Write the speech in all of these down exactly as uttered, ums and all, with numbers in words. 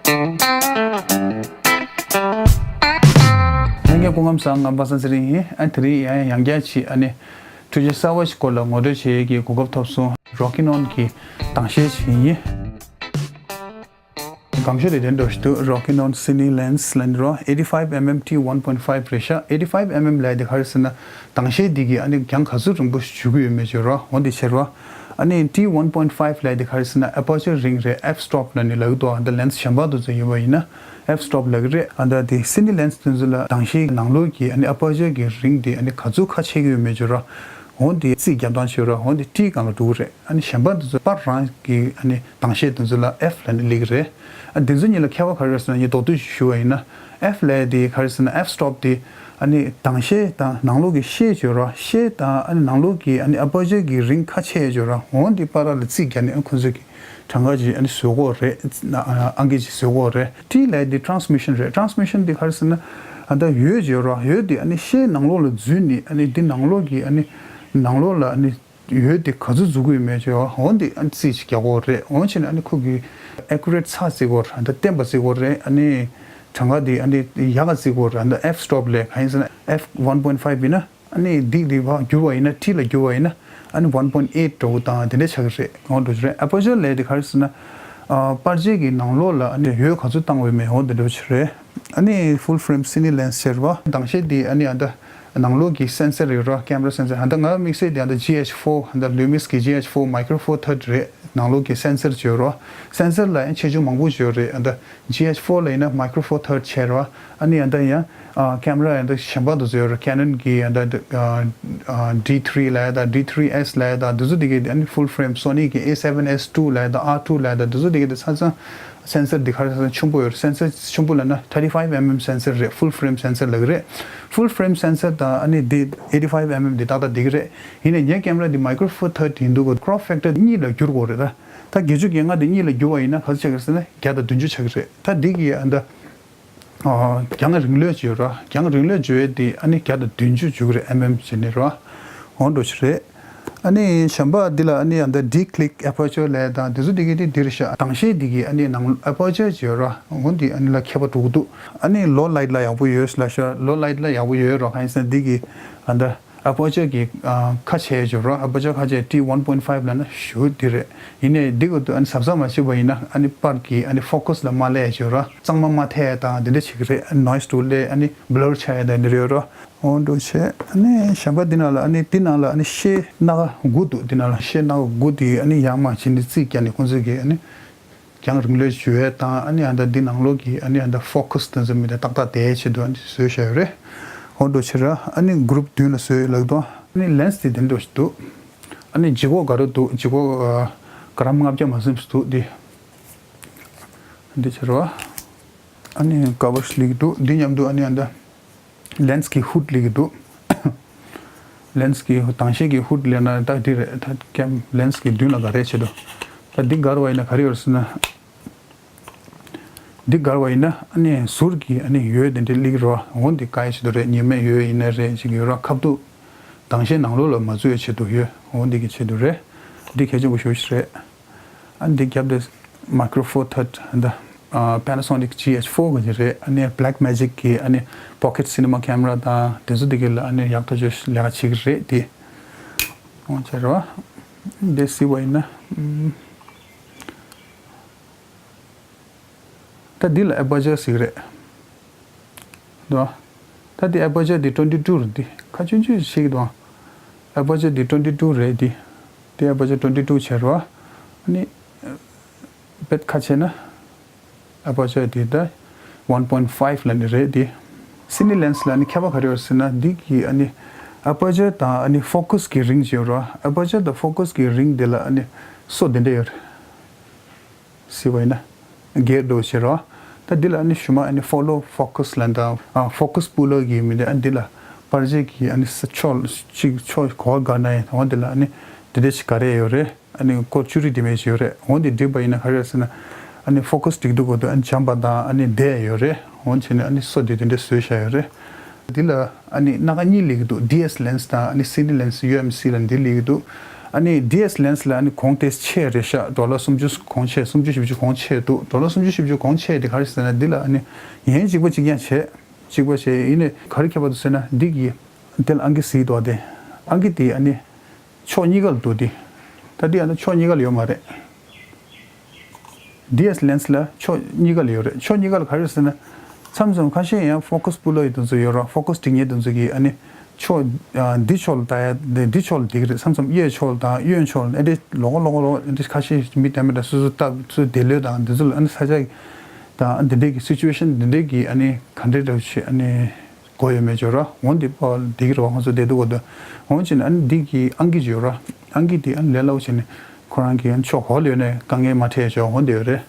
ལྷན་རྒྱས་སྐུ་ཁམས་བཟང་། ང་པ་སངས་ཚེ་རིང་ཡིན། ཨ་དེ་རིང་ཡང་ཡང་བསྐྱར་གྱིས་ཨ་ནི་འཕྲུལ་ཆས་གསར་བ་ཞིག་སྐོར་ལ་ངོ་སྤྲོད་བྱེད་ཡས་ཀྱི་གོ་སྐབས་ཐོབ་སོང་། Rockinon གི་དྭངས་ཤེལ་ཞིག་ཡིན། སྒང་ཤོག་དེ་དེ་འདྲ་ཞིག་འདུག Rockinon Cine Lens ལབ་ནི་རོ། eighty five mm T one point five རེད་ཤག eighty five mm ལབ་དེ་ག་རེ་ཟེར་ན། དྭངས་ཤེལ་འདི་གི་ཨ་ནི་གྱང་ག་ཚོད་རིང་པོ་ཞིག་འཇུག་གི་ཡོད་མེད་ཅིག་རོ། འོ་འདི་བྱས་རོ། ཨ་ནི་T one point five ལབ་དེ་ག་རེ་ཟེར་ན་aperture རིང་རེད། F stop ལབ་ནི་ལབ་ཀྱི་འདུག་ཨ་ད་lens་གཞན་པ་དེ་ཚོ་ཡིན་པ་ཡིན་ན་F stop ལབ་ཀྱི་རེད། ཨ་ད་དེ་Cine Lens དེ་ཚོ་ལ་དྭངས་ཤེལ་གྱི་ནང་ལོགས་ཀྱི་ཨ་ནི་aperture གི་རིང་དེ་ཨ་ནི་ག་ཚོད་ཁ་ཕྱེ་གི་ཡོད་མེད་ཅིག་རོ། འོ་འདི་རྩིས་རྒྱབ་སྟངས་བྱེད་རོགས། འོ་འདི་T སྒང་ལ་འགྲོ་གི་རེད། ཨ་ནི་གཞན་པ་འདི་ཚོ་པར་རང་གི་ཨ་ནི་དྭངས་ཤེལ་འདི་ཚོ་ལ་F ལབ་ནི་སླེབས་ཀྱི་རེད། ཨ་འདི་ཚོ་གཉིས་ལ་ཁྱད་པར་ག་རེ་རེད་ཟེར་ན་ངས་མདོར་བསྡུས་ཞུ་བ་ཡིན་ན། F ལབ་དེ་ག་རེ་ཟེར་ན་F stop དེ་ཨ་ནི་དྭངས་ཤེལ་དང་ནང་ལོགས་ཀྱི་ཤེལ་བརྗོད་རོགས། ཤེལ་དང་ཨ་ནི་ནང་ལོགས་ཀྱི་ཨ་ནི་aperture གི་རིང་ཁ་ཕྱེ་བརྗོད་རོགས། འོ་འདི་བར་ལ་རྩིས་རྒྱག་ནི་ཨ་ཁོ་ཚོ་གི་གྲངས་ཀ་ཅིག་ཨ་ནི་བཟོ་དགོས་རེད། ཨང་ཀི་ཅིག་བཟོ་དགོས་རེད། T ལབ་དེ་transmission རེད། Transmission དེ་ག་རེ་ཟེར་ན་ཨ་ད་འོད་བརྗོད་རོགས། འོད་དེ་ཨ་ནི་ཤེལ་ནང་ལོགས་ལ་འཛུལ་ནི་ཨ་ནི་འདི་ནང་ལོགས་ཀྱི་ཨ་ནི་ནང་ལོགས་ལ་ཨ་ནི་འོད་དེ་ག་ཚོད་འཛུལ་གྱི་ཡོད་མེད་ཅིག་འོ་འདི་ཨ་ནི་རྩིས་ཅིག་རྒྱག་དགོས་རེད། འོ་བྱས་ནས་ཨ་ནི་ཁོ་གི་accurate ཚད་རྩི་དགོས་རེད། ཨ་ད་བརྟན་པ་རྩི་དགོས་རེད། ཨ་ནི་གྲངས་ཀ་དེ་ཨ་ནི་ཡག་ག་རྩི་དགོས་རེད། ཨ་ད་F stop ལབ་ག་རེ་ཟེར་ན་F one point five ཡིན་ན། ཨ་ནི་འདི་འདི་བ་བསྒྱུར་བ་ཡིན་ན་T ལ་བསྒྱུར་བ་ཡིན་ན་ཨ་ནི་one point eight འདྲ་བོ་དང་དེ་འདྲ་ཆགས་ཀྱི་རེད། འོ་འགྲོ་གི་རེད། Aperture ལབ་དེ་ག་རེ་ཟེར་ན། ཨ་པར་ཆས་ཀྱི་ནང་ལོགས་ལ་ཨ་ནི་འོད་ག་ཚོད་བཏང་བའི་མེད་འོ་དེ་འདྲ་བོ་ཆགས་རེད། ཨ་ནི་full frame cine lens ཟེར་བ། དྭངས་ཤེལ་འདི་ཨ་ནི་ཨ་ད་ནང་ལོགས་ཀྱི་sensor རེད་རོ། camera sensor ཨ་ད་ང་དམིགས་བསལ་འདི་ཨ་ད་G H four ཨ་ད་Lumix གི་G H four Micro Four Third རེད། ནང་ལོགས་ཀྱི་sensor ཅིག་ཡོད་རོ། sensor ལ་ཡང་ཆེ་ཆུང་མང་པོ་ཅིག་ཡོད་རེད། ཨ་ད་G H four ལ་ཡིན་ན་Micro Four Third ཆགས་རོ། ཨ་ནི་ཨ་ད་ཡང་ཨ་camera ཨ་ད་གཞན་པ་དེ་ཚོ་ཡོད་རེད། Canon གི་ཨ་ད་ཨ་ཨ་D three ལབ་ཡ་ད་D three S ལབ་ཡ་ད་དེ་ཚོ་དེ་གི་ཨ་ནི་full frame Sony གི A seven S two ལབ་ཡ་ད་R two ལབ་ཡ་ད་དེ་ཚོ་དེ་གི་དེ་ཚ་ཚ་sensor དེ་ག་རེ་ཟེར་ན་ཆེན་པོ་ཡོད་རེད། sensor ཆེན་པོ་ལབ་ན thirty five mm sensor རེད། full frame sensor ལབ་གི་རེད། full frame sensor དང་ཨ་ནི་དེ་eighty five mm དེ་ཏག་ཏག་དེ་གི་རེད། ཡིན་ནའི་ངའི་camera དེ Micro Four Third ཡིན་དུས་ཀོ་crop factor གཉིས་ལ་བསྒྱུར་དགོས་རེད་ད། ད་བརྒྱད་ཅུ་གྱ་ལྔ་དེ་གཉིས་ལ་བསྒྱུར་བ་ཡིན་ན་ག་ཚོད་ཆགས་ཀྱི་རེད་ཟེར་ན་བརྒྱ་དང་བདུན་ཅུ་ཆགས་ཀྱི་རེད། ད་འདི་གི་ཨ་ད་ཨ་གྱང་རིང་ལོས་བརྗོད་ར། གྱང་རིང་ལོས་བརྗོད་ཡས་དེ་ཨ་ནི་བརྒྱ་དང་བདུན་ཅུ་བརྗོད་ཀྱི་རེད། mm བྱས་ནས་ར། འོ་འགྲོ་ཆེ་རེད། ཨ་ནི་གཞན་པ་འདི་ལ་ཨ་ནི་ཨ་ད་D click aperture ལབ་དང་དེ་ཚོ་འདི་གི་དེ་འདིར་ཤ་དྭངས་ཤེལ་འདི་གི་ཨ་ནི་ནང་aperture བརྗོད་ར། འོ་འདི་ཨ་ནི་ལ་ཁྱད་པར་འགྲོ་གི་འདུག་ཨ་ནི་low light ལ་ཡག་པོ་ཡོད་ལ་ཤ་low light ལ་ཡག་པོ་ཡོད་ར། གང་ཡིན་ཟེར་ན་འདི་གི་ཨ་ད་aperture གི་ཨ་ཁ་ཕྱེ་བརྗོད་ར། aperture ཁ་ཕྱེ་T one point five ལབ་ན་ཞུ་འདི་རེད། ཡིན་ནའི་འདི་གི་དུ་ཨ་ནི་གཟབ་གཟབ་མ་བྱས་པ་ཡིན་ན་ཨ་ནི་པར་གི་ཨ་ནི་focus ལ་མ་སླེབས་བརྗོད་ར། གཙང་མ་མ་ཐལ་དང་འདི་འདྲ་བྱེད་ཀྱི་རེད། noise འགྲོ་སླེབས་ཨ་ནི་blur ཆགས་ཡ་དང་འདི་རེད་ར། འོ་འགྲོ་བྱས་ཨ་ནི་གཞན་པ་འདི་ནང་ལ་ཨ་ནི་འདི་ནང་ལ་ཨ་ནི་ཤེལ་སྣ་ཁ་དགུ་འདུག་འདི་ནང་ལ་ཤེལ་སྣ་ཁ་དགུ་འདི་ཨ་ནི་ཡར་མར་བྱས་ནས་རྩིས་རྒྱག་ནས་ཁོང་ཚོས་ཀྱི་ཨ་ནི་གྱང་རིང་ལོས་བརྗོད་ཡས་དང་ཨ་ནི་ཨ་ད་འདི་ནང་ལོགས་ཀྱི་ཨ་ནི་ཨ་ད་focus དེ་ཚོ་མི་དེ་ཏག་ཏག་བསྡད་ཆེད་དུ་ཨ་ནི་བཟོས་བཞག་ཡོད་རེད། འོ་འགྲོ་ཕྱིར་ཨ་ནི་group བདུན་ལ་བཟོས་ཡོད་ལབ་དོ། ཨ་ནི་lens དེ་དེ་འགྲོ་ཞིག་འདུག་ཨ་ནི་ལྗིད་ཁོག་ག་རེ་འདུག་ལྗིད་ཁོག་ཨ་gram ལྔ་བརྒྱ་མ་ཟིན་ཞིག་འདུག་འདི་འདི་ཕྱིར་བ། ཨ་ནི་cover ཞིག་སླེབས་འདུག་འདི་མཉམ་དུ་ཨ་ནི་ཨ་ད་lens གི་hood སླེབས་ཀྱི་འདུག lens གི་དྭངས་ཤེལ་གྱི་hood ལབ་ན་ད་འདི་རེད། ད་cam lens གི་མདུན་ལ་ག་རེ་བྱེད་དོ། ད་འདི་བསྒར་བ་ཡིན་ན་ག་རེ་ཡོད་ཟེར་ན། འདི་བསྒར་བ་ཡིན་ན་ཨ་ནི་ཟུར་གྱི་ཨ་ནི་འོད་དེ་འདྲ་སླེབས་ཀྱི་རེད་བ། འོ་འདི་བཀག་ཡས་ཆེད་དུ་རེད། ཉི་མའི་འོད་ཡིན་ན་རེད་ཅིག་ཡོད་ར། ཁ་ཐུག་དྭངས་ཤེལ་ནང་ལོགས་ལ་མ་འཛུལ་ཡས་ཆེད་དུ་ཡོད། འོ་འདི་གི་ཆེད་དུ་རེད། འདི་གལ་ཆེན་པོ་ཞེ་པོ་ཞིག་རེད། ཨ་འདི་རྒྱབ་དེ་Micro Four Third འདི་ཨ་Panasonic G H four གི་རེད། ཨ་ནི་Blackmagic གི་ཨ་ནི་Pocket Cinema camera དང་དེ་ཚོ་དེ་གི་ལ་ཨ་ནི་ཡག་ཐག་ཆོད་ལས་ཀ་བྱེད་ཀྱི་རེད་དེ། འོ་བྱས་རེད་བ། འདི་གཟིགས་པ་ཡིན་ན་ཨམ། ད་འདི་ལ་aperture ཟེར་གི་རེད། འདུག་ད་འདི་aperture འདི twenty two རེད། འདི་ཁ་ཆུང་ཆུང་ཞིག་འདུག aperture འདི twenty two རེད། འདི་འདི་aperture twenty two བྱས་རོ། ཨ་ནི་དཔེ་ཁ་ཕྱེ་ན་aperture འདི་ད་one point five ལབ་ནི་རེད། འདི་Cine Lens ལབ་ནི་ཁྱད་པར་ག་རེ་ཡོད་ཟེར་ན། འདི་གི་ཨ་ནི་aperture དང་ཨ་ནི་focus གི་རིང་ཅིག་ཡོད་རོ། aperture དང་focus གི་རིང་འདི་ལ་ཨ་ནི་སོ་འདི་འདྲ་ཡོད་རེད། ཟེར་བ་ཡིན་ན། སྒེར་འགྲོ་བྱེད་རོགས། ད་འདི་ལ་ཨ་ནི་ཞུ་མ་ཨ་ནི་follow focus ལབ་དང་། ཨ་focus puller གི་མི་འདི་ཨ་འདི་ལ་པར་ཆས་ཀྱི་ཨ་ནི་ས་ཕྱོགས་གཅིག་ཕྱོགས་ག་པར་བསྒར་ན་ཡང་འོ་འདི་ལ་ཨ་ནི་འདི་འདྲ་ཞིག་ག་རེ་ཡོད་རེད། ཨ་ནི་སྐོར་བཅུ་རེ་དེ་མེད་ཞིག་ཡོད་རེད། འོ་འདི་འགྲིག་པ་ཡིན་ན་ག་རེ་ཟེར་ན། ཨ་ནི་focus སྒྲིག་དུས་སྐབས་དུ་ཨ་ནི་འཇམ་པ་དང་ཨ་ནི་བསྡད་ཡོད་རེད། འོ་བྱས་ནས་ཨ་ནི་སོ་འདི་དེ་འདྲ་བཟོས་བཞག་ཡོད་རེད། འདི་ལ་ཨ་ནི་སྣ་ཁ་གཉིས་སླེབས་ཀྱི་འདུག D S lens དང་ཨ་ནི་Cine Lens U M C ལ་འདི་སླེབས་ཀྱི་འདུག་ཨ་ནི་ཌི་ཨེས་ལེན་སི་ལ་ཨ་ནི་གོང་ཏོག་ཙམ་ཆེ་རེད་ཤག་ཌོ་ལར་སུམ་ཅུ་གོང་ཆེ། སུམ་ཅུ་བཞི་བཅུ་གོང་ཆེ་འདུག་ཌོ་ལར་སུམ་ཅུ་བཞི་བཅུ་གོང་ཆེ་དེ་ག་རེ་ཟེར་ན། འདི་ལ་ཨ་ནི་ཡན་གཅིག་པ་གཅིག་རྐྱང་བྱས། གཅིག་པ་བྱས། ཡིན་ནའི་ག་རེ་ཁྱད་པར་འདུག་ཟེར་ན། འདི་གི་འདི་ལ་ཨང་ཀི་གཟིགས་འདུག་དེ། ཨང་ཀི་དེ་ཨ་ནི་ཕྱོགས་གཉིས་ཀ་ལ་འདུག་དེ། ད་འདི་ཨ་ནི་ཕྱོགས་གཉིས་ཀ་ལ་ཡོད་མ་རེད། ཌི་ཨེས་ལེན་སི་ལ་ཕྱོགས་གཉིས་ཀ་ལ་ཡོད་རེད། ཕྱོགས་གཉིས་ཀ་ལ་ག་རེ་ཟེར་ན། མཚམས་མཚམས་ཁ་ཤས་ཡང་ཕོ་ཀ་སི་སྤུ་ལ་ཡི་དེ་ཚོ་ཡོད་ར། ཕོ་ཀ་སི་སྒྲིག་མཁན་དེ་ཚོ་གིས་ཨ་ནི་ཕྱོགས་ཨ་འདི་ཕྱོགས་ལ་ལྟ་ཡ་དེ་འདི་ཕྱོགས་ལ་འགྲིག་གི་རེད། མཚམས་མཚམས་གཡས་ཕྱོགས་ལ་དང་གཡོན་ཕྱོགས་ལ་ཨེ་འདྲས་ལོགས་ལོགས་ལོགས་ཨེ་འདྲས་ཁ་ཤས་མི་བསྟན་པ་འདྲ། སོ་སོ་སྟབས་སོ་སོ་བདེ་ལོས་དང་འདི་ཚོ་ལ་ཨ་ནི་ས་ཆ་དང་འདི་འདྲས་ཀྱི་སི་ཅུ་ཨེ་ཤན་འདི་འདྲས་ཀྱི་ཨ་ནི་ག་འདྲས་འདྲ་བོ་ཞིག་ཨ་ནི། གོ་ཡོད་མེད་ཅོ་ར། འོན་ཏེ་པ་འདི་གི་ར་བ་ང་ཚོ་བསྡད་འདུག་གོ་དོ། འོན་ཅིན་ཨ་ནི་འདི་གི་ཨང་ཀི་ཅོ་ར། ཨང་ཀི་དེ་ཨ་ནི་ལས་སླ་བོ་བྱས་ནས་ཁོ་རང་གི་ཨ་ནི་ཕྱོགས་ག་པར་ཡོད་ནའི་དཀའ་ངལ་མ་འཕྲད་ཅོ། འོན་ཏེ་ཡོད་རེད།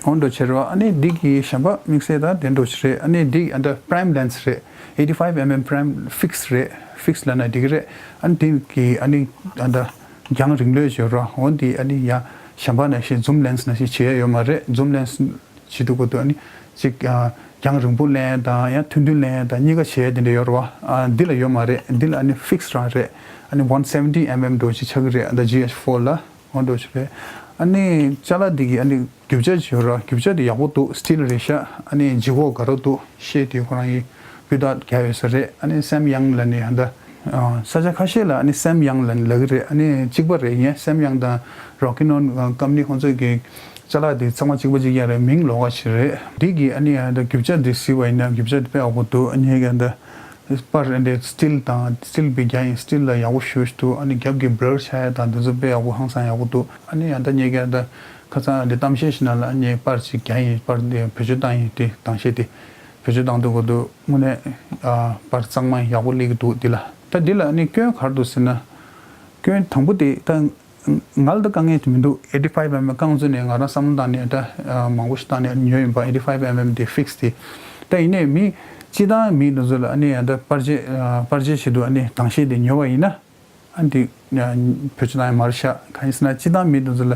འོན་ཏེ་ཆེ་ར། ཨ་ནི་འདི་གི་གཞན་པ་དམིགས་བསལ་ད་དེ་འདྲ་ཞིག་རེད། ཨ་ནི་འདི་ཨ་ད་པ་རའིམ་ལེན་སི་རེད། ཨེ་ཊི་ཕའིབ་ཨེམ་ཨེམ་པ་རའིམ་ཕིག་སི་རེད། ཕིག་སི་ལབ་ན་འགྲིག་གི་རེད། ཨ་ནི་འདི་གི་ཨ་ནི་ཨ་ད་རྒྱང་རིང་ལོས་ཅོ་ར། འོན་ཏེ་ཨ་ནི་ཡ་གཞན་པ་ནང་བཞིན་ཛུམ་ལེན་སི་ནང་བཞིན་བྱེད་ཡ་ཡོད་མ་རེད། ཛུམ་ལེན་སི་བྱེད་དུས་གོ་དུས་ཨ་ནི་ཅིག་ཨ་རྒྱང་རིང་པོ་ལེན་ཡ་དང་ཡང་ཐུང་ཐུང་ལེན་ཡ་དང་གཉིས་ཀ་བྱེད་ཡ་དེ་འདྲ་ཡོད་རེད་བ། ཨ་འདི་ལ་ཡོད་མ་རེད། འདི་ལ་ཨ་ནི་ཕིག་སི་རང་རེད། ཨ་ནི་ཝན་སེ་ཝན་ཊི་ཨེམ་ཨེམ་འདྲ་བོ་ཞིག་ཆགས་ཀྱི་རེད། ཨ་ད་ཇི་ཨེཆ་ཕོར་ལ་འོ་འདྲ་བོ་ཞིག་རེད། ཨ་ནི་ཅ་ལག་འདི་གི་ཨ་ནི་རྒྱུ་ཆ་ཅིག་ཡོད་ར། རྒྱུ་ཆ་དེ་ཡག་པོ་འདུག་སི་ཊིལ་རེད་ཤག་ཨ་ནི་ལྗིད་ཁོག་དགའ་རབ་འདུག་ཤེས་དེ་ཁོ་རང་གི་སྤུས་དག་རྒྱག་ཡོད་ས་རེད། ཨ་ནི་སེམ་ཡང་ལ་ནི་ཧ་ད། ཨ་ས་ཆ་ཁ་ཤས་ལ་ཨ་ནི་སེམ་ཡང་ལ་ནི་ལབ་ཀྱི་རེད། ཨ་ནི་གཅིག་པ་རེད། ངས་སེམ་ཡང་དང་རོ་ཀི་ནོན་ཀམ་པ་ནི་ཁོང་ཚོ་གི་ཅ་ལག་དེ་ཚང་མ་གཅིག་པ་གཅིག་རྐྱང་རེད། མིང་ལོགས་ཀ་ཞིག་རེད། འདི་གི་ཨ་ནི་ཨ་ད་རྒྱུ་ཆ་འདི་གཟིགས་པ་ཡིན་ན་རྒྱུ་ཆ་དེ་དཔེ་ཡག་པོ་འདུག་ཨ་ནི་ངས་ཀྱང་ད་པར་ཨ་འདི་སི་ཊིལ་དང་སི་ཊིལ་པའི་རྒྱ་ཡིན། སི་ཊིལ་ལ་ཡག་པོ་ཞེ་པོ་ཞིག་འདུག་ཨ་ནི་རྒྱབ་ཀྱི་བྷི་ལར་ཆགས་ཡ་དང་འདི་ཚོ་དཔེ་ཡག་པོ་ཧང་སང་ཡག་པོ་འདུག་ཨ་ནི་ཨ་ད་ངས་ཀྱང་ད་ཁ་སང་འདི་གཏམ་བཤད་ཞིག་ནང་ལ་ཨ་ནི་པར་ཅིག་རྒྱ་ཡིན། པར་འདི་བེད་སྤྱོད་བཏང་ཡིན། དེ་དང་བཤད་དེ། བེད་སྤྱོད་བཏང་དུས་གོ་དུས་དངོས་གནས་ཨ་པར་གཙང་མ་ཡག་པོ་སླེབས་ཀྱི་འདུག་འདི་ལ། ད་འདི་ལ་ཨ་ནི་སྐྱོན་ག་རེ་འདུག་ཟེར་ན། སྐྱོན་དང་པོ་དེ་ད་ང་ལ་ད་དཀའ་ངལ་དེ་མི་འདུག་ཨེ་ཊི་ཕའིབ་ཨེམ་ཨེམ་རྐང་བཙུགས་ནས་ང་རང་བསམ་བློ་བཏང་ནས་ད་ཨ་མང་པོ་ཞིག་བཏང་ནས་ཉོས་ཡིན་པ། ཨེ་ཊི་ཕའིབ་ཨེམ་ཨེམ་དེ་ཕིག་སི་དེ། ད་ཡིན་ནའི་མི་སྤྱིར་བཏང་མི་དེ་ཚོ་ལ་ཨ་ནི་ཨ་ད་པར་ཆས་ཨ་པར་ཆས་བྱེད་དུས་ཨ་ནི་དང་ཤེས་དེ་ཉོས་པ་ཡིན་ན། ཨ་འདི་ཡང་བེད་སྤྱོད་བཏང་ཡ་མ་རེད་ཤག་གང་ཡིན་ཟེར་ན་སྤྱིར་བཏང་མི་དེ་ཚོ་ལ་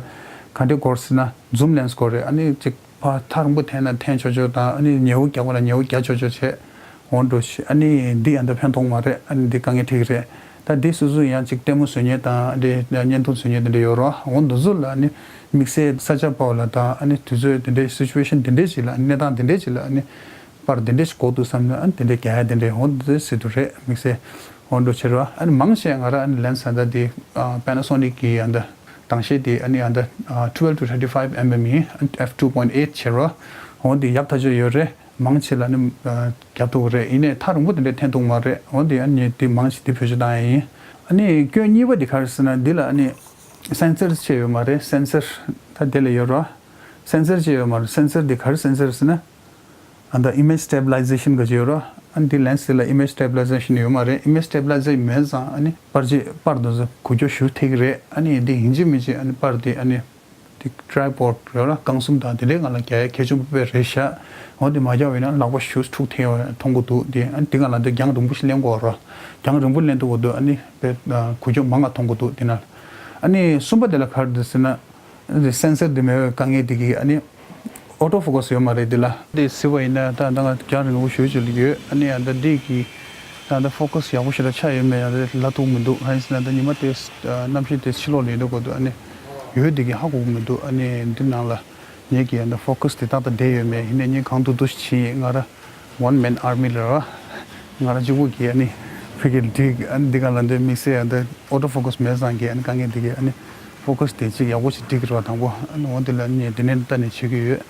ག་འདྲས་དགོས་ཟེར་ན་ཛུམ་ལེན་སི་དགོས་རེད། ཨ་ནི་ཅིག་ཕར་ཐག་རིང་པོ་འཐེན་ན་འཐེན་ཆོག་ཆོག་དང་། ཨ་ནི་ཉེ་བོ་རྒྱག་པ་ལ་ཉེ་བོ་རྒྱག་ཆོག་ཆོག་བྱས་འོང་འགྲོ་ཤི། ཨ་ནི་འདི་ཡང་ད་ཕན་ཐོགས་མ་རེད། ཨ་ནི་འདི་དཀའ་ངལ་འཕྲད་ཀྱི་རེད། ད་འདི་སོ་སོ་ཡང་ཅིག་ལྟད་མོ་བཟོ་མཁན་དང་འདི་བརྙན་ཐུང་བཟོ་མཁན་དེ་འདྲ་ཡོད་རེད། འོ་འདི་ཚོ་ལ་ཨ་ནི་དམིགས་བསལ་ས་ཆ་ཕར་ལ་དང་། ཨ་ནི་དུས་ཚོད་དེ་འདྲའི་སི་ཅུ་ཨེ་ཤན་དེ་འདྲའི་ཞིག་ལ། ཨ་ནི་གནས་སྟངས་དེ་འདྲའི་ཞིག་ལ་ཨ་ནི་པར་དེ་འདྲས་ཞིག་དགོས་འདུག་བསམ་ན་ཨ་ནི་དེ་འདྲས་རྒྱག་ཡ་དེ་འདྲས་འོ་འདི་ཟེར་དུ་རེད། དམིགས་བསལ་འོ་འགྲོ་ཕྱིར་བ། ཨ་ནི་མང་ཆེ་ང་རང་ཨ་ནི་ལེན་སི་ཨ་ད་དེ་ཨ་པེ་ན་སོ་ནིག་གི་ཨ་ད་དང་ཤེས་དེ་ཨ་ནི་ཨ་ད་ཨ་twelve to thirty five mm ཡིན། ཨ་ནི་ཨེཕ་two point eight ཕྱིར་བ། འོ་འདི་ཡག་ཐག་ཆོད་ཡོད་རེད། མང་ཆེ་ལ་ཨ་ནི་ཨ་རྒྱབ་ཐུབ་རེད། ཡིན་ནའི་ཐག་རིང་པོ་དེ་འདྲས་འཐེན་ཐུབ་མ་རེད། འོ་འདི་ཨ་ནི་དེ་མང་ཆེ་དེ་བེད་སྤྱོད་བཏང་ཡ་ཡིན། ཨ་ནི་སྐྱོན་གཉིས་པ་དེ་ག་རེ་ཟེར་ན་འདི་ལ་ཨ་ནི་སེན་སར་ཅིག་ཡོད་མ་རེད། སེན་སར་ད་དེ་ལ་ཡོད་རེད། སེན་སར་ཅིག་ཡོད་མ་རེད། སེན་སར་དེ་ག་རེ་སེན་སར་ཟེར་ན། ཨ་ད་ཨི་མེཇ་སི་ཊེ་བི་ལའི་ཟེ་ཤན་ག་ཅིག་ཡོད་ར། ཨ་ནི་འདི་ལེན་སི་ལ་ཨི་མེཇ་སི་ཊེ་བི་ལའི་ཟེ་ཤན་ཡོད་མ་རེད། ཨི་མེཇ་སི་ཊེ་བི་ལའི་ཟེ་ཤན་མེད་ཙང་ཨ་ནི་པར་ཆས་པར་དེ་ཚོ་འགུལ་སྐྱོད་ཞུ་ཐེག་རེད། ཨ་ནི་འདི་ཡིན་གཅིག་མིན་གཅིག་ཨ་ནི་པར་དེ་ཨ་ནི་དེ་ཊི་རའི་པོཌ་ཡོད་ར། རྐང་གསུམ་དང་དེ་འདྲའི་སྒང་ལ་རྒྱག་ཡ་གལ་ཆེན་པོ་དཔེ་རེད་ཤག་འོ་དེ་མ་རྒྱག་པ་ཡིན་ན་ལག་པ་ཞུ་འཁྲུག་ཐེག་མཐོང་གི་འདུག་དེ་ཨ་ནི་དེ་སྒང་ལ་འདི་རྒྱང་རིང་པོ་ཞིག་ལེན་དགོས་ར། རྒྱང་རིང་པོ་ལེན་ཐུབ་ཀྱི་འདུག་ཨ་ནི་དཔེ་འགུལ་སྐྱོད་མང་ང་མཐོང་གི་འདུག་དེ་ན་ཨ་ནི་གསུམ་པ་དེ་ལ་ག་རེ་འདུག་ཟེར་ན། འདི་སེན་སར་འདི་མེད་པའི་དཀའ་ངལ་འདི་གིས་ཨ་ནི་ཨོ་ཊོ་ཕོ་ཀ་སི་ཡོད་མ་རེད་འདི་ལ། འདི་ཟེར་བ་ཡིན་ན་ད་ད་ང་རྒྱང་རིང་པོ་ཞེ་པོ་ཅིག་ལ་ཡོད། ཨ་ནི་ཨ་ད་འདི་གིས་ད་ད་ཕོ་ཀ་སི་ཡག་པོ་ཞེ་དྲག་ཆགས་ཡོད་མེད་ཡང་ད་ལབ་ཐུབ་མི་འདུག་གང་ཡིན་ཟེར་ན་ད་ཉི་མ་དེ་གནམ་གཤིས་དེ་ཕྱི་ལོགས་ལ་ཡོད་འདུག་གོ་འདུག་ཨ་ནི་ཡོད་འདི་གིས་ཧ་གོ་གི་མི་འདུག་ཨ་ནི་འདི་ནང་ལ་ངེད་ཀྱི་ཨ་ད་ཕོ་ཀ་སི་དེ་ཏག་ཏག་བསྡད་ཡོད་མེད། ཡིན་ནའི་ངས་གང་ཐུབ་ཐུབ་ཞིག་བྱས། ང་ར་ཝན་མེན་ཨར་མི་ལ་ར། ང་རང་གཅིག་པུ་གིས་ཨ་ནི་ཕ་གིར་འགྲིག་ཨ་ནི་འདི་ག་ལ་འདི་དམིགས་བསལ་ཨ་འདི་ཨོ་ཊོ་ཕོ་ཀ་སི་མེད་ཙང་གི་ཨ་ནི་དཀའ་ངལ་འདི་གིས་ཨ་ནི་ཕོ་ཀ་སི་དེ་གཅིག་ཡག་པོ་ཞིག་འགྲིག་གི་རེད་པ། དང་པོ་ཨ་ནི་འོ་འདི་ལ་ནི་དེ་ནས་ལྟ་ནས་བྱེད་ཀྱི་ཡོད།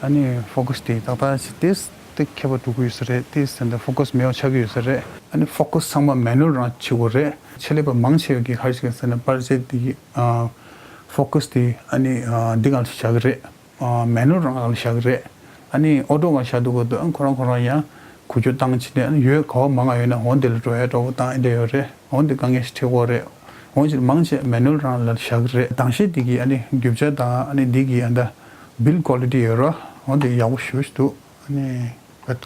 ཨ་ནི་ཕོ་ཀ་སི་དེ་ཏག་ཏག་ཞིག་ཏིས་ཏི་ཁྱད་པར་འགྲོ་གི་ཡོད་ས་རེད། ཏིས་ཨ་འདི་ཕོ་ཀ་སི་མེད་པ་ཆགས་ཀྱི་ཡོད་ས་རེད། ཨ་ནི་ཕོ་ཀ་སི་ཚང་མ་མེ་ནུ་ཨལ་རང་བྱེད་དགོས་རེད། ཆེད་ལས་པ་མང་ཆེ་བ་གིས་ག་རེ་བྱེད་ཀྱི་ཟེར་ན་པར་ཆས་དེ་གི་ཨ་ཕོ་ཀ་སི་དེ་ཨ་ནི་ཨ་འདི་ག་ལ་བཞག་གི་རེད། ཨ་མེ་ནུ་ཨལ་རང་ལ་བཞག་གི་རེད། ཨ་ནི་ཨོ་ཊོ་ག་བཞག་འདུག་གོ་འདུག་ཨ་ཁོ་རང་ཁོ་རང་ཡང་འགུལ་སྐྱོད་བཏང་བྱས་ནས་ཨ་ནི་ཡོད་ག་བ་མང་ང་ཡོད་ན་འོ་འདི་ལ་འགྲོ་ཡ་འགྲོ་བོ་བཏང་ཨེ་འདྲ་ཡོད་རེད། འོ་འདི་དཀའ་ངལ་ཞིག་འཕྲད་ཀྱི་ཡོད་རེད། འོ་ཅིག་མང་ཆེ་མེ་ནུ་ཨལ་རང་ལ་བཞག་གི་རེད། དང་ཤེས་འདི་གི་ཨ་ནི་རྒྱུ་ཆ་དང་ཨ་ནི་འདི་གི་ཨ་ད་བིལ་ཀོ་ལི་ཊི་ཡོད་ར། འོ་འདི་ཡག་པོ་ཞེ་པོ་ཞིག་འདུག་ཨ་ནི་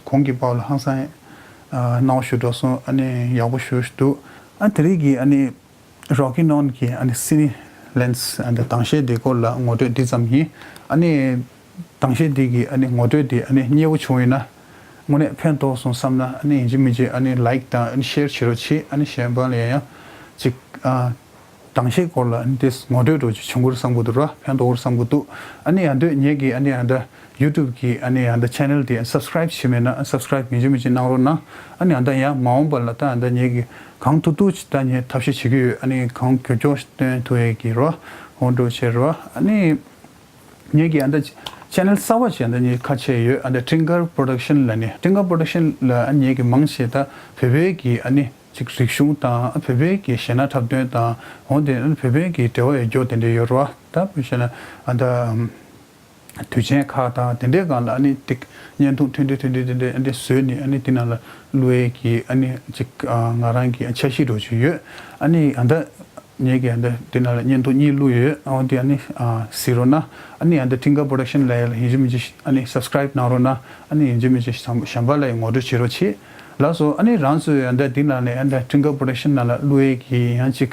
གོང་གི་པར་ལ་ཧང་སང་ཨ་སྣང་བ་ཞིག་འགྲོ་སོང་། ཨ་ནི་ཡག་པོ་ཞེ་པོ་ཞིག་འདུག་ཨ་དེ་རིང་གི་ཨ་ནི་རོ་ཀི་ནོན་གྱི་ཨ་ནི་སི་ནི་ལེན་སི་ཨ་ནི་དང་ཤེས་དེ་སྐོར་ལ་ངོ་སྤྲོད་འདི་ཙམ་ཡིན། ཨ་ནི་དང་ཤེས་འདི་གི་ཨ་ནི་ངོ་སྤྲོད་དེ་ཨ་ནི་མཉེས་པོ་བྱུང་ཡོད་ན་དངོས་གནས་ཕན་ཐོགས་སོང་བསམ་ན་ཨ་ནི་ཡིན་གཅིག་མིན་གཅིག་ཨ་ནི་ལའིཀ་དང་ཨ་ནི་ཤེར་བྱེད་རོགས་བྱེད། ཨ་ནི་གཞན་པ་ལ་ཡང་ཡང་ཅིག་ཨ་ དང་ཤེས་སྐོར་ལ་ཨ་ནི་དེ་ངོ་སྤྲོད་འདྲ་ཅིག་བྱུང་གི་རེད་བསམ་གི་འདུག་ར། ཕན་ཐོགས་རེད་བསམ་གི་འདུག་ཨ་ནི་ཡང་འདོད་ངེད་ཀྱི་ཨ་ནི་ཡང་འདི་YouTube་གི་ཨ་ནི་ཡང་འདི་channel་དེ་subscribe་བྱས་མེད་ན་subscribe་ཡིན་གཅིག་མིན་གཅིག་གནང་རོགས་གནང་། ཨ་ནི་ཡང་འདི་ཡང་མ་འོངས་པ་ལ་ད་ཡང་འདི་ངེད་ཀྱི་གང་ཐུབ་ཐུབ་ཅིག་ད་ངས་ཐབས་ཤེས་བྱེད་ཀྱི་ཡོད། ཨ་ནི་གང་མགྱོགས་མགྱོགས་སྟོན་ཐུབ་ཡས་ཀྱི་རོ་འོ་འདྲ་བྱེད་རོ། ཨ་ནི་ངེད་ཀྱི་ཨ་འདི་channel་གསར་པ་ཅིག་ཨ་འདི་ངེད་ཁ་ཕྱེ་ཡོད། ཨ་འདི་Twinkle Production་ལ་ནི་Twinkle Production་ལ་ཨ་ངེད་ཀྱི་མང་ཆེ་ད་བོད་པའི་གི་ཨ་ནི་ཅིག་རིག་གཞུང་དང་བོད་པའི་གི་གཞས་སྣ་འཁྲབ་སྟོན་དང་འོ་དེ་ཨ་ནི་བོད་པའི་གི་འབྲེལ་བ་ཡོད་རྒྱུ་དེ་འདྲ་ཡོད་རོ། ད་བོད་གཞས་ན་ཨ་འདི་དུས་ཆེན་ཁག་དང་དེ་འདྲའི་སྒང་ལ་ཨ་ནི་ཏིག་བརྙན་ཐུང་ཐུང་ཐུང་ཐུང་ཐུང་དེ་འདྲ་ཨ་ནི་བཟོས་ནས་ཨ་ནི་དེ་ནང་ལ་བླུག་ཡས་ཀྱི་ཨ་ནི་ཅིག་ང་རང་གི་འཆར་གཞི་འདྲ་ཅིག་ཡོད། ཨ་ནི་ཨ་འདི་ངེད་ཀྱི་ཨ་འདི་དེ་ནང་ལ་བརྙན་ཐུང་གཉིས་བླུགས་ཡོད། འོ་དེ་ཨ་ནི་གཟིགས་རོགས་གནང་། ཨ་ནི་ཨ་འདི་Twinkle Production་ལ་ཡིན་གཅིག་མིན་གཅིག་ཨ་ནི་subscribe་གནང་རོགས་གནང་། ཨ་ནི་ཡིན་གཅིག་མིན་གཅིག་གཞན་པ་ལ་ཡང་ངོ་སྤྲོད་བྱེད་རོགས་བྱེད། ལགས་སོ། ཨ་ནི་རང་ཚོའི་ཨ་འདི་དེ་ནང་ལ་ཨ་འདི་Twinkle Production་ནང་ལ་བླུག་ཡས་ཀྱི་ཡང་ཅིག་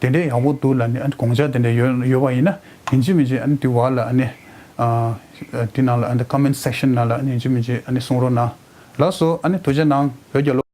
དེ་འདྲའི་ཡག་པོ་འདུག་ལབ་ནས་ཨ་ནི་དགོངས་འཆར་དེ་འདྲ་ཡོད་ཡོད་པ་ཡིན་ན་ཡིན་གཅིག་མིན་གཅིག་ཨ་ནི་དེ་བར་ལ་ཨ་ནི་ཨ་དེ་ནང་ལ་ཨ་འདི་comment section་ནང་ལ་ཨ་ནི་ཡིན་གཅིག་མིན་གཅིག་ཨ་ནི་གསུང་རོགས་གནང་། ལགས་སོ། ཨ་ནི་ཐུགས་རྗེ་གནང་། བོད་རྒྱལ་ལོ།